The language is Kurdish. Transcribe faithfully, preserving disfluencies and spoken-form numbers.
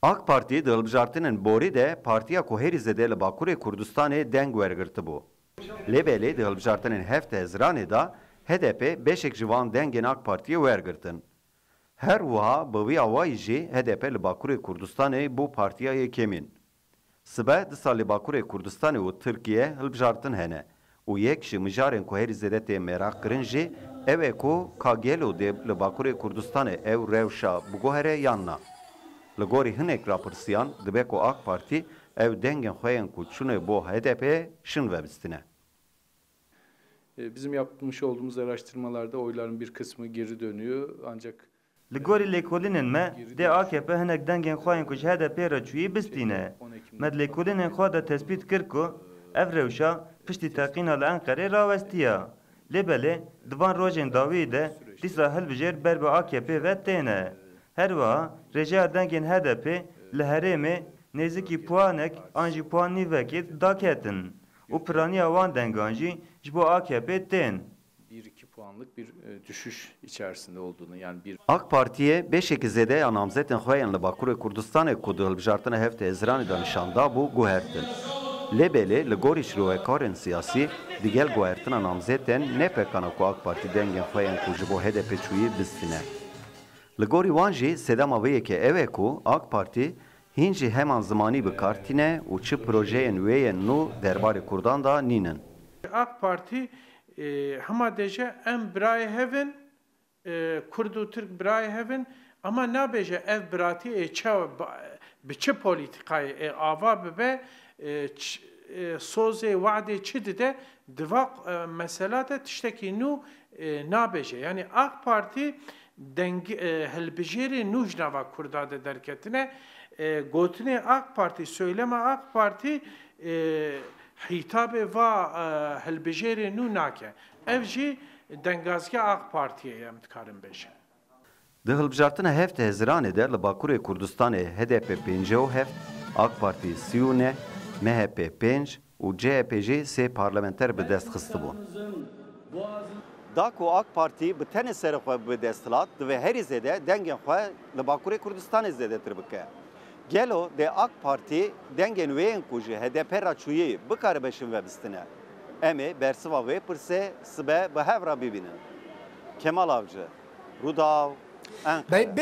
AK Partî di hilbijartinên borî de partiya ku herî zêde li Bakurê Kurdistanê deng wergirtibû. Lê belê di hilbijartinên heft Hezîranê de H D P beşek ji van dengên AK Partiyê wergirtin. Her wiha bi vî awayî jî H D P li Bakurê Kurdistanê bû partiya yekemîn. Sibe dîsa li Bakurê Kurdistanê û Tirkiye hilbijartin hene û yek ji mijarên ku herî zêde tê meraq kirin jî ew e ku ka gelo dê li Bakurê Kurdistanê ew rewşa biguhere yan na. Li gorî hinek rapirsiyan dibe ku AK Partî ew dengên xwe yên ku çûne bo H D P şin vebistine. E, Bizim yapmış olduğumuz araştırmalarda oyların bir kısmı geri dönüyor ancak Li gorî lêkolînên me, dê A K P hinek dengên xwe yên ku ji H D P re çûyî bistîne. Me di lêkolînên xwe de tespît kir ku ev rewşa piştî teqîna li Enqerê rawestiya. Lê belê di van rojên dawiyê de dîsa hilbijêr ber bi A K P ve têne. Her wiha rêjeya dengên H D P li herêmê nêzîkî puanek an jî puan nîvekê daketin û piraniya wan dengan jî ji bo A K P tên. Bir iki puanlık bir e, düşüş içerisinde olduğunu yani bir AK Partiyê beşekî zêde ya namzetên xwe yên li Bakurê Kurdistanê ku di hilbijartina heft Hezîranê de nîşan dabû guhertin. Lê belê li gorî şîrovekarên siyasî digel guhertina namzetên ne pekana ku AK Partî dengên xwe yên ku ji bo H D P çûyî bistîne. Li gorî wan jî sedema vê yekê ew e ku AK Partî hîn jî heman zimanî bi kar tîne û çi projeyên wê yên nû derbarê Kurdan de nînin. AK Partî e, hema deje em birayê hev in, e, Kurd û Tirk birayê hev in, ama nabêje ev biratî ê çawa, bi çi polîtîkayê ê ava bibe, e, ç- e, sozê, we'dê çi dide, di va e, mesela de tiştekî nû e, nabêje. Yanî AK Partî deng, e, hilbijêrê nû ji nava Kurda de derketine. E, gotinê AK Partî, söylema AK Partî e, hîtabê va e, hilbijêrê nû nake. Ev jî dengazgiya AK Partiyê ye, em dikarin bêjin. Di hilbijartina heft Hezîranê de li Bakurê Kurdistanê H D P pêncî û heft, AK Partî sî û neh, M H P pênc û C H P jî sê parlamenter bi dest xistibûn. Da ku AK Partî bi tenê serê xwe bibe desthilat, divê herî zêde dengên xwe li Bakurê Kurdistanê zêdetir bike. Gelo dê AK Partî dengên wê yên ku ji H D P re çûyî bikaribe şin vebistine? Em ê bersiva vê pirsê sibe bi hev re bibînin. Kemal Avcı, Rûdaw, Enqere.